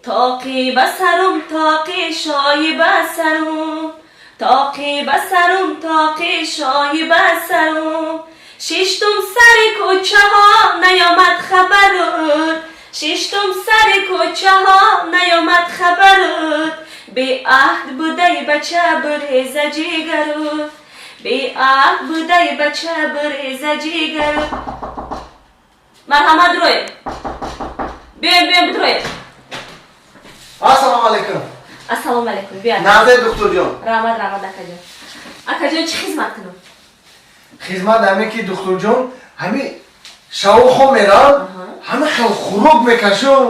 Тоқи ба сарум, тоқи шоҳи ба сарум, тоқи ба сарум, тоқи шоҳи ба сарум. Шиштум сари кӯчаҳо, наёмад хабарут. Шиштум сари кӯчаҳо, наёмад хабарут. Беаҳд будаи бача, буреза ҷигарут. Беаҳд будаи бача, буреза ҷигарут. Марҳамат, рӯем. Биёем, биёем, бидроем. Ассалому алайкум. Ассалому алайкум, биё. Назар, духтурҷон. Раҳмат, раҳмат, акаҷон. Акаҷон, чӣ хизмат кунам? Хизмат ҳаме ки, духтурҷон, ҳами шаву хоб мерам, ҳами хел хӯрок мекашам.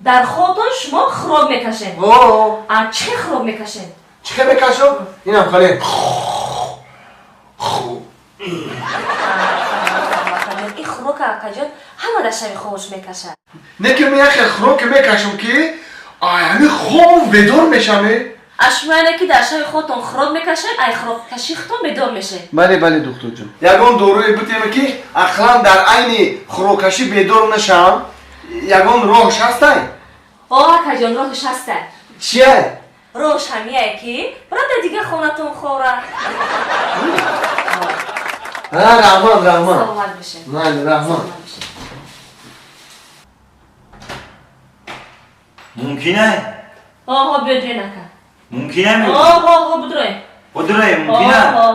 Дар хобтон шумо хӯрок мекашед? О. А чӣ хел хӯрок мекашед? Чӣ хел мекашам? Инам хеле. Ин хӯрока, акаҷон, ҳама дар шаби хобш мекашад. Не ки ман як хел хӯроке мекашам ки ай ҳами хобу бедор мешам. А шумо яъне ки дар шаби хобтон хӯрок мекашед, ай хӯроккаши худтон бедор мешед? Бале, бале, духтурҷон. Ягон доруе битеме ки ақлан дар айни хӯроккашӣ бедор нашам, ягон роҳш ҳастай? О, акаҷон, роҳш ҳастай. Чия? Роҳш ҳамияе ки барада дига хонатон хора. Раҳмат, раҳмат. Саломат бошед. Майли, раҳмат. Саломат бошед. Мумкин ай? Оҳо, биё, дрен, ака. Мумкин ай? Оҳо, оҳо, бидрой. Будрай, мумкин ай? Оҳо.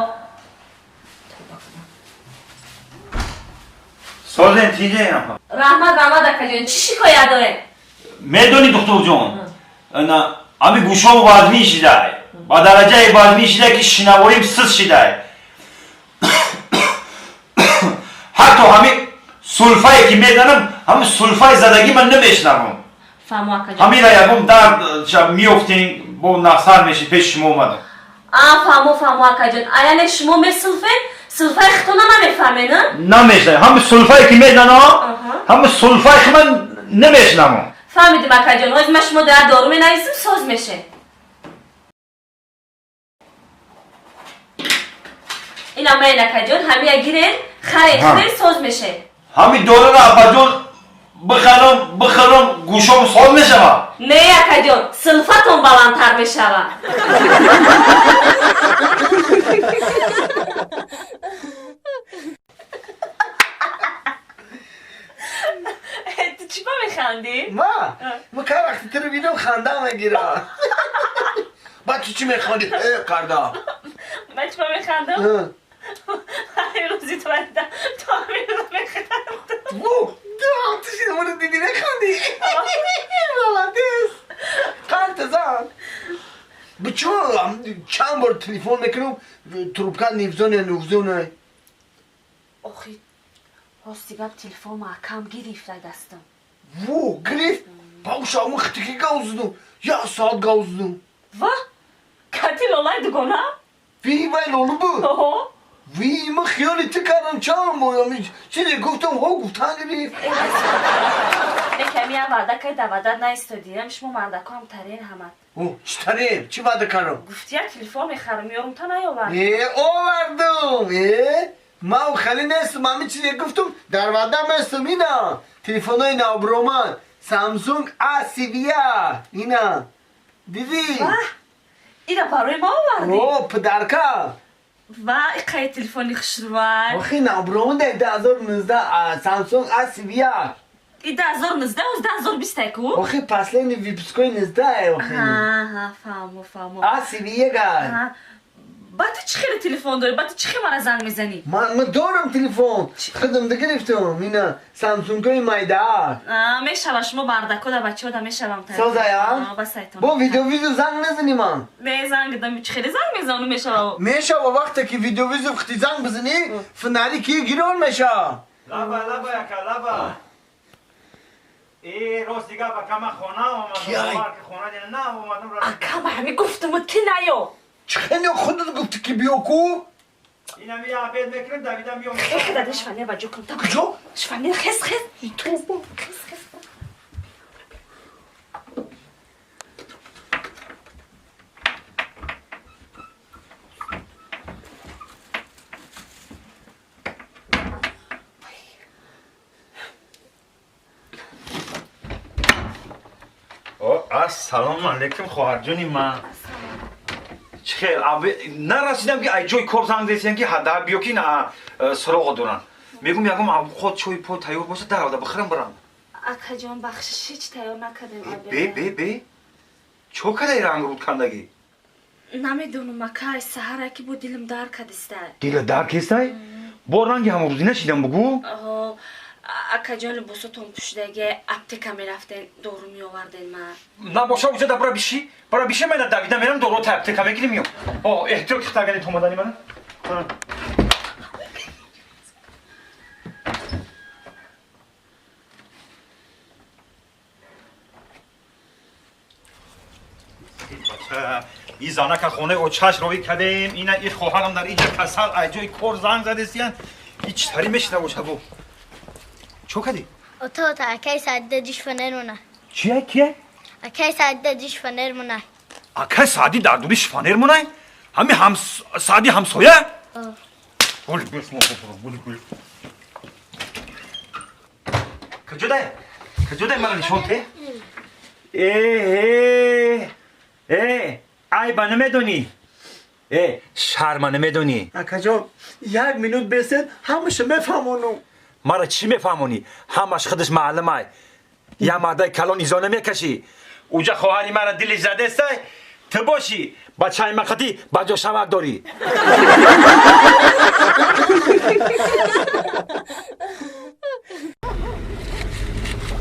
Созен, тиҷе апа. Раҳмат, раҳмат, акаҷон, чӣ шикоят доред? Медони, духтурҷон, ана ами гӯшом вазмин шидай. Ба дараҷаи вазмин шидай ки шинавоим сиз шидай. Ҳатто ҳами сулфае ки мезанам, ҳами сулфаи задагӣ ман намешнавам. Фаҳмо, акаҷон. Ҳамира ягон дард меёфтем, бо нақсар меши, пеши шумо омадам. А, фаҳмо, фаҳмо, акаҷон. А яъне шумо месулфед, сулфаи худтона намефаҳмед, а? Намешнавам. Ҳами сулфае ки мезанам, ҳами сулфаи ки ман намешнавам. Фаҳмидим, акаҷон. Ҳозир ман шумо дар дору менависам, соз мешед. Ина майн, акаҷон, ҳамия гирен, харед, хӯред, соз мешед. Ҳами доруро, апаҷон, бихарам, бихарам, гӯшом соз мешавад? Не, акаҷон, сулфатон баландтар мешавад. Ту чӣ ба механдӣ? Ма? Ма кай вақти туро бинам, ханда мегирам. Баъд ту чӣ механдӣ? Э, карда. Ман чӣ ба механдам? Ҳамин рӯзи ту валида то ҳамин рӯз механдам. Ту шида дидӣ, механдӣ. Молодец. Қанта зан. Бичо чанд бор телефон мекунам, трубка невзоне, невзоне. Охи, рости гап, телефон маҳкам гирифт ай дастам. Во, гирифт? Пауша, ма хитики гавздум. Як соат гавздум. Ва, кати лолай дугона? Ви, вай лолу буд? Оҳо. Ви, ма хиёли ту кардам, чанд бор чизе гуфтам, ҳо гуфтан гирифт. Неками я ваъда кай, да ваъда наистодиам, шумо мардакоам тарен ҳамат. О, чӣ тарем? Чӣ ваъда кардам? Гуфти як телефон мехарам, меёрум, та наёвард. Э, овардум. Э, ман хеле нестам, ҳамин чизе гуфтум, дар ваъдам ҳастам. Ина телефонҳои навбуромад, Samsung A31, ина дидӣ? Ина барои ма овардӣ? О, подарка. Ва, иқай телефони хушрӯвай. Охи, навбуромад, 2019, Samsung A31. И 2019, оз 2020 ку. Охи, последний выпускои 19, охи. Аҳа, фаҳмо, фаҳмо. A31. Ба ту чӣ хеле телефон дорӣ? Ба ту чӣ хел мара занг мезанӣ? Ман дорам телефон, худам гирифтам, ина самсунгои майда. Мешава, шумо бардако да бачаҳо да мешавам. Созая. Ба сайтон. Бо видеовызов занг назанӣ ман? Не, занг дам, чӣ хеле занг мезану, мешава. Мешава, вақте ки видеовызов хити занг бизанӣ, фонари ки гирон мешава. Лаба, лаба, яка, лаба. Э, рости гап, ака, ман хона омадам, хона дина на омадам. Ака, ма ҳами гуфтумуд ки наё. Чӣ хеле, худат гуфтӣ ки биё ку. Ина ми обед мекунем, давида миём. Хе, даде, шифоньер ба ҷо кун. Куҷо? Шифоньер, хес, хес. Хес, хес. О, Ассалому алайкум хоҳарҷони ман. Чӣ хел? Нарасидам ки ай ҷои кор занг зесем ки ҳада биё ки на суроғо дорам. Мегум ягом авқот чой пой тайёр боша даравда бихӯрам барам. Акаҷон бахшиш ҳеҷ тайёр накардем. Бе бе бе. Чо кадай ранг руд кандагӣ? Намедонам акай, саҳара ки бо дилам дар кадистай. Дила дар кестай? Бо ранги ҳамрӯзӣ нашидам бугу? Акаҷон либосотон пӯшидаги аптека мерафтен, дору меоварден ман. Набоша уҷа да бара биши. Бара биши ман давида мерам дору та аптека мегирим ё. О, эҳтиёт хитагани томадани мана. И занака хонаи очаш роӣ кардем, ина и хоҳарам дар иҷа касал, ай ҷои кор занг задестиян. И чӣ тари мешина боша бу? Чо кардӣ? Ото ото акай Саъдида ҷиш фанер мона. Чия кия? Акай Саъдида ҷиш фанер мона. Акай Саъди дар дури шифонер монай? Ҳами ҳам Саъди ҳамсоя? Гул гул гул гул. Куҷо дай? Куҷо дай мара нишон те? Э э айба намедонӣ. Э шарма намедонӣ. Акаҷон, як минут бесед, ҳамаша мефаҳмонам. Мара чӣ мефаҳмонӣ? Ҳамаш худаш маълумай. Я мардаи калон изо намекашӣ. Уҷа хоҳари мара дили задестай, ту бошӣ, бачаи мақатӣ ба ҷо шавак дорӣ.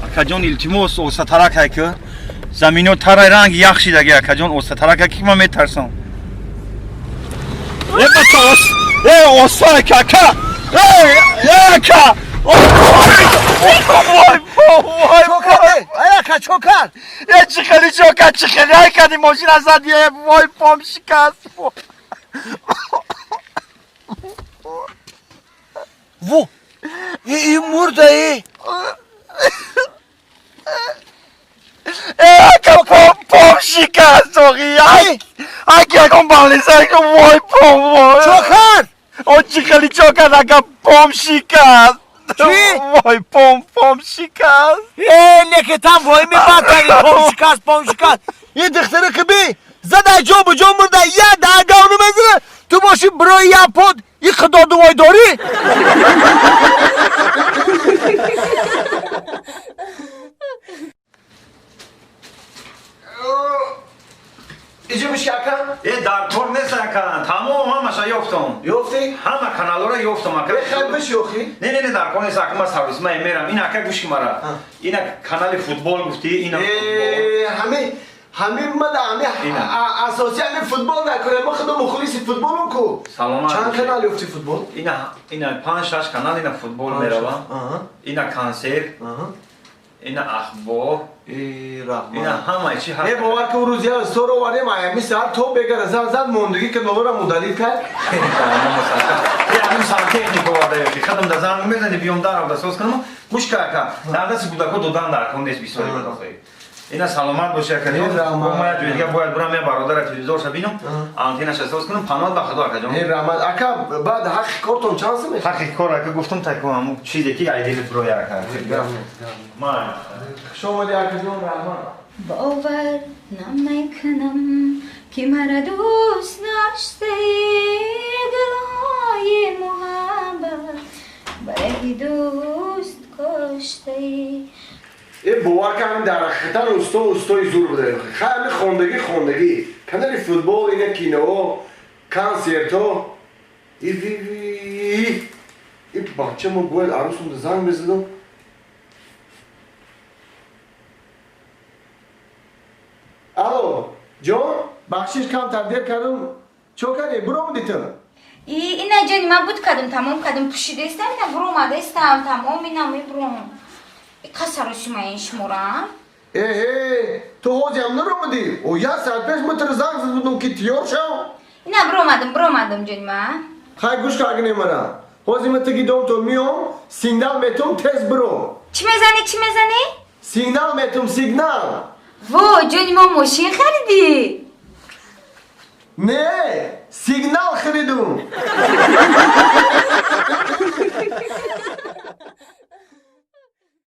Акаҷон илтимос осатарак ки замино тарай ранг ях шидаги акаҷон осатарак ки ман метарсам. Э бача ос, э осай кака. Э э ака. Ой вой вой. Ай ака чо кард? Э чӣ хели чо кард, чӣ хели ай кардӣ мошина зад, е вой пом шикаст. Во! И мурда е. Э ака пом шикаст оғи. Ай ай ки ягон балнеса ки вой пом вой. Чо кард? О чӣ хели чо кард ака пом шикаст. Чӣ? Вой пом пом шикаст. Э неки там вой мебатари пом шикаст, пом шикаст. Е духтара ки би зада ҷо ба ҷо мурда, я дагав намезана. Ту боши бирои я под и худо дувой дорӣ? Иҷо биши ака? Э дар кор нест ака. Тамом ҳамаша ёфтам. Ёфтӣ? Ҳама каналҳоро ёфтам ака. Э хай биши охи. Не не не дар кор нест ака, ман сарвисма мерам. Ин ака гӯш ки мара. Ина канали футбол гуфтӣ, ина футбол. Ҳами ҳами мада ҳами асоси ҳами футбол накунем. Ма худо мухлиси футболум ку. Саломат. Чанд канал ёфтӣ футбол? Ина ина 5-6 канал ина футбол меравам. Ина консерт. Ина ахбор. Э раҳмат. Ина ҳамаи чи ҳаст. Э бовар ки рӯз я сторо овардем, ҳами саҳар то бегара зад зад мондагӣ ки нолора мудалил кард. Э ҳамин сантехник оварда ёки. Хадам да занг мезани биём дар авда соз кунам. Гӯш ка ака. Дар дасти кӯдако додан дар кон нест бисёри бадохои. Ина саломат боши ака. Раҳмат. Ма ҷои дига бояд бурам я бародара телевизорша бинам. Антеннаша соз кунам. Паноҳ ба худо акаҷон. Э раҳмат. Ака баъд ҳаққи кортон чанд сум мешавад? Ҳаққи кор ака гуфтам тако ҳамун чизе ки ай дилит бироя ака. Ман. Хуш омадӣ акаҷон, раҳмат. Бовар намекунам ки мара дӯст доштаи, дилҳои муҳаббат барои дӯст куштаи. Э бовар кардам дар ҳақиқатан усто устои зур буда. Хай ҳами хондагӣ хондагӣ. Канали футбол, ина киноҳо, консертҳо. И ви ви. И бача мо бояд арӯсонда занг мезадам. Алло, ҷон, бахшиш кам тақдир кардам. Чо кардӣ? Биромадӣ ту? Ина ҷони ман буд кардам, тамом кардам, пӯшидаистам, ина буромадаистам, тамом ина мебуром. Қасаросима ин шумора? Эҳе, ту ҳозиам наромадӣ? О як соат пеш ман туро занг зада будам ки тиёр шав. Ина биромадам, биромадам ҷони ман. Хай гӯш каргине мара. Ҳозир ман таги дом то миём, сигнал метум, тез биро. Чӣ мезанӣ, чӣ мезанӣ? Сигнал метум, сигнал. Во, ҷони мо мошин харидӣ? Не, сигнал харидум.